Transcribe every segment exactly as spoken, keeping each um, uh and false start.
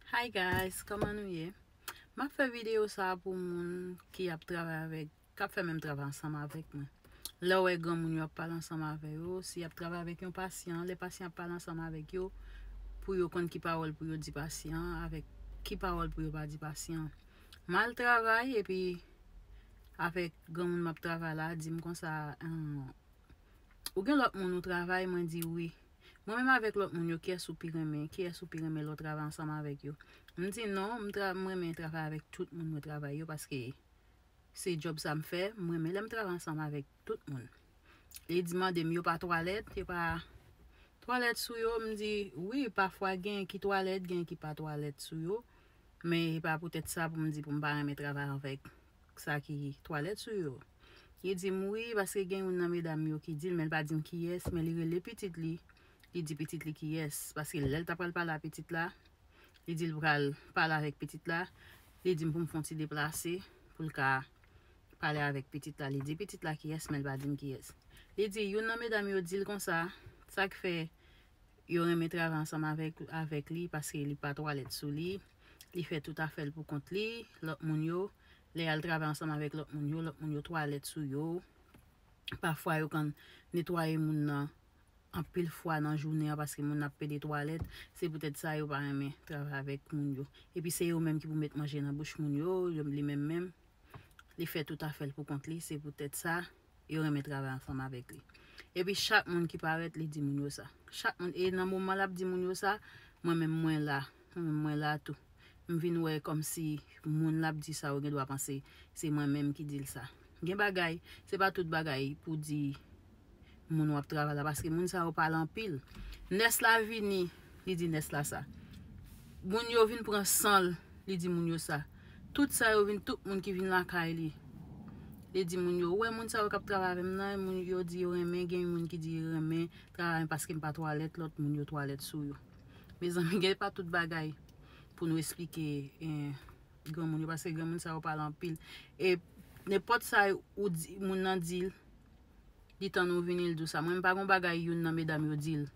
Hi guys, kòman nou ye? M ap fè videyo sa a pou moun ki ap travay avèk, k ap fè menm travay ansanm avèk mwen. Lè w wè granmoun yo ap pale ansanm avè yo, si y ap travay avèk yon pasyan, lè pasyan ap pale ansanm avèk yo, pou yo konn ki pawòl pou yo di pasyan an, avèk ki pawòl pou yo pa di pasyan an. M al travay, epi avèk granmoun m ap travay la, di m konsa, "Ahn, ou gen lòt moun ou travay?" Mwen di, "Wi." "Mwen menm avèk lòt moun yo, kiyès ou pi renmen? Kiyès ou pi renmen lè w travay ansanm avèk yo?" M di, "Non, m tra-, m renmen travay avèk tout moun mwen travay yo, paske se djòb sa m fè, m renmen lè m travay ansanm avèk tout moun." Li di, mande m, "Yo pa twalèt? Yo pa twalèt sou yo?" M di, "Wi, pafwa gen ki twalèt, gen ki pa twalèt sou yo, men e pa poutèt sa pou m di pou m pa renmen travay avèk sa ki twalèt sou yo." Li di m, "Wi, paske gen youn nan medam yo ki di l, men l pa di m kiyès, men li rele pitit li, li di pitit li kiyès." Paske lè l ta pral pale a pitit la, li di l pral pale avèk pitit la, li di m pou m fè yon ti deplase, pou l ka pale avèk pitit la. Li di pitit la kiyès, men l pa di m kiyès. Li di, youn nan medam yo di l konsa, sa k fè yo renmen travay ansanm avèk, avèk li, paske li pa twalèt sou li, li fè tout afè l pou kont li, lòt moun yo, lè y al travay ansanm avèk lòt moun yo, lòt moun yo twalèt sou yo. Pafwa yo konn netwaye moun nan anpil fwa nan jounen an, paske moun nan ap pede twalèt, se poutèt sa yo pa renmen travay avèk moun yo. Epi se yo menm ki pou met manje nan bouch moun yo, yo, li menm menm, li fè tout afè l pou kont li, se poutèt sa yo renmen travay ansanm avèk li. Epi chak moun ki parèt, li di moun yo sa. Chak moun, e nan moman l ap di moun yo sa, mwen menm mwen la, mwen menm mwen la tou. M vin wè kòmsi moun l ap di sa yo gen dwa panse se mwen menm ki di l sa. Gen bagay, se pa tout bagay pou di moun w ap travay la, paske moun sa yo pale anpil. Nès la vini, li di nès la sa. Moun yo vin pran san l, li di moun yo sa. Tout sa yo vin, tout moun ki vin lakay li, li di moun yo, "Ou wè moun sa yo k ap travay avè m nan, moun yo di yo renmen, gen moun ki di yo renmen travay avè m paske m pa twalèt, lòt moun yo twalèt sou yo." Mezanmi, gen pa tout bagay pou nou esplike, eh, granmoun yo, paske granmoun sa yo pale anpil. E nenpòt sa ou di, moun nan di l, li tann ou vini, l di w sa. Mwen, m pa gon bagay youn nan medam yo di l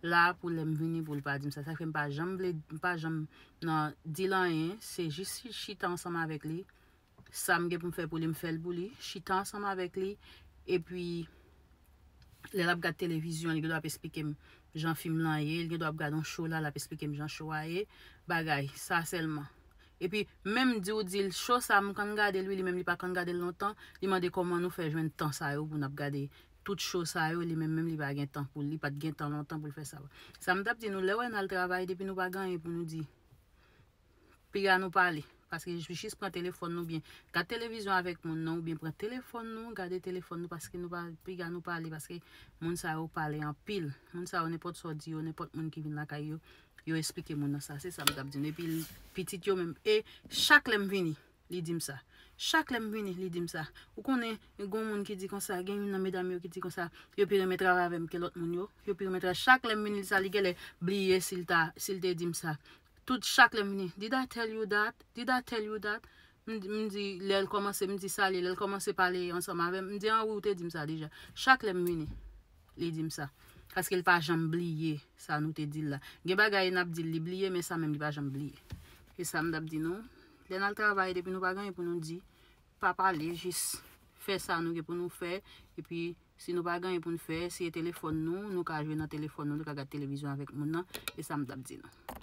la pou lè m vini pou l pa di m sa. Sa fè m pa janm vle, m pa janm nan di l anyen, se jis chita ansanm avèk li. Sa m gen pou m fè pou li, m fè l pou li. Chita ansanm avèk li, epi lè l ap gad televizyon, li gen dwa ap esplike m jan fim lan ye, li gen dwa ap gad yon cho la, l ap esplike m jan cho a ye, bagay, sa sèlman. Epi, menm di w di l, cho sa m konn gade l, wi, li menm li pa konn gade l lontan, li mande kòman nou fè jwenn tan sa yo pou n ap gade tout cho sa yo, li menm menm li pa gen tan pou l, li pa t gen tan lontan pou l fè sa yo. Sa m t ap di nou, lè w wè n al travay, depi nou pa gen anyen pou nou di, piga nou pale. Paske jis pran telefòn nou byen gad televizyon avèk moun nan, oubyen pran telefòn nou, gade telefòn nou, paske nou pa, piga nou pale, paske moun sa yo pale anpil. Moun sa yo, nenpòt sa w di yo, nenpòt moun ki vin lakay yo, yo esplike moun nan sa. Se sa m t ap di nou. Epi l, pitit yo menm, e chak lè m vini, li di m sa. Chak lè m vini, li di m sa. Ou konnen, gon moun ki di konsa, gen youn nan medam yo ki di konsa, yo pi renmen travay avè m ke lòt moun yo. Yo pi renmen travay. Chak lè m vini, sa li genlè bliye si l ta, si l te di m sa. Tout chak lè m vini, "Did I tell you that? Did I tell you that?" M di, m di, lè l kòmanse, m di, "Salye," lè l kòmanse pale ansanm avè m, m di, "An wi, ou te di m sa deja." Chak lè m vini, li di m sa. Paske l pa janm bliye sa nou te di l la. Gen bagay n ap di l, li bliye, men sa menm li pa janm bliye. E sa m t ap di nou, lè n al travay, depi nou pa gen anyen pou nou di, pa pale, jis fè sa nou gen pou nou fè, epi si nou pa gen anyen pou n fè, si e telefòn nou, nou ka jwe nan telefòn nou, nou ka gad televizyon avèk moun nan, e sa m t ap di nou.